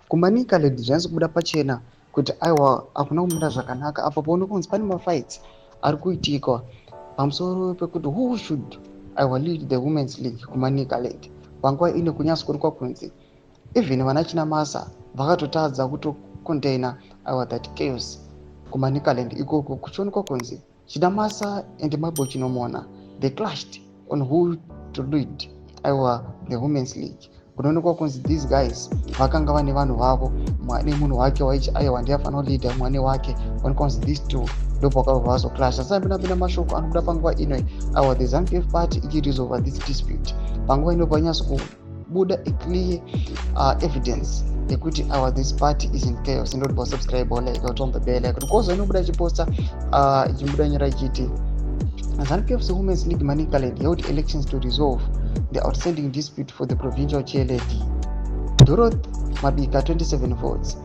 KuManicaland zvinyaso kubuda pachena kuti aiwa, hakuna kumira zvakanaka apo paonekwa kunzi pane mafights ari kuitikwa pamusoro pekuti who should, aiwa, lead the Women's League kuManicaland. Panguva ino kunyatso kuonekwa kunzi even vana Chinamasa vakatotadza kutocontaina, aiwa, that chaos kuManicaland ikoko, kuchionekwa kunzi Chinamasa and Mabel Chinomona, they clashed on who to lead, aiwa, the Women's League. Kunoonekwa kunzi these guys vakanga vane vanhu vavo, mwane munhu wake waichi, aiwa, ndiye afanira kuleada mwane wake. Onekwa kunzi these two ndopakabva vazoclasha. Sambinapinda mashoko anobuda panguva ino, aiwa, the ZANU PF party ichiresolva this dispute. Panguva ino panyatso kubuda a clear evidence yekuti our this party is in chaos. Indoti subscribe, like, on the bell icon. Kozo inobuda ichiposta, ichibuda nyora ichiti ZANU PF's Women's League Manicaland held elections to resolve the outstanding dispute for the provincial chairlady. Dorothy Mabika, 27 votes,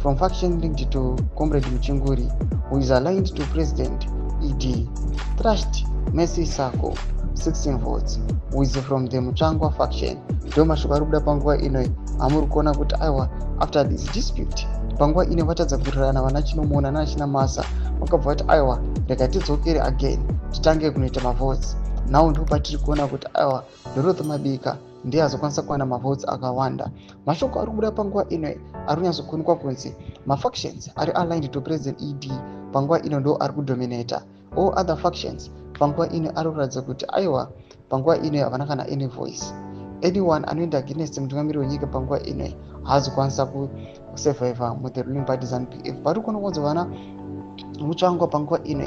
from faction linked to Comrade Muchinguri, who is aligned to President ED, thrashed Mercy Sako, 16 votes, who is from the Mutsvangwa faction. Ndo mashoko ari kubuda panguva ino amuri kuona kuti aiwa, after this dispute, panguva ino vatadza kuwirirana vana Chinomona nanaChinamasa, vakabva vati aiwa, rega tidzokere again, titange kunoita mavotes. Now ndo patiri kuona kuti aiwa, Dorothy Mabika ndiye azokwanisa kuwana mavotes akawanda. Mashoko ari kubuda panguva ino ari kunyatsokuonekwa kunzi mafactions ari aligned to President ED panguva ino ndo ari kudominata all other factions. Panguva ino ari kuratidza kuti aiwa, panguva ino havana kana any voice. Anyone anoenda against mutungamiri wenyika panguva ino haazokwanisa kusurviva muthe ruling party ZANU PF. Pari kuona kunzi vana Mutsvangwa panguva ino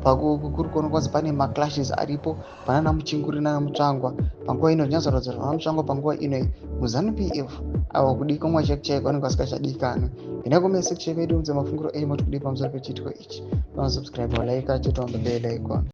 kuri kuonekwa kunzi pane maclashes aripo panana Muchinguri nana Mutsvangwa. Panguva ino zvinyatsoratidza kuti vana Mutsvangwa panguva ino muZANU PF ava kudikanwa chaiko chaiko, vanenge vasingachadikanwi. Ina comment section medu mudze mafungiro enyu, moti kudii pamusoro pechiitiko ichi. Subscribe, like, chit on the bell icon.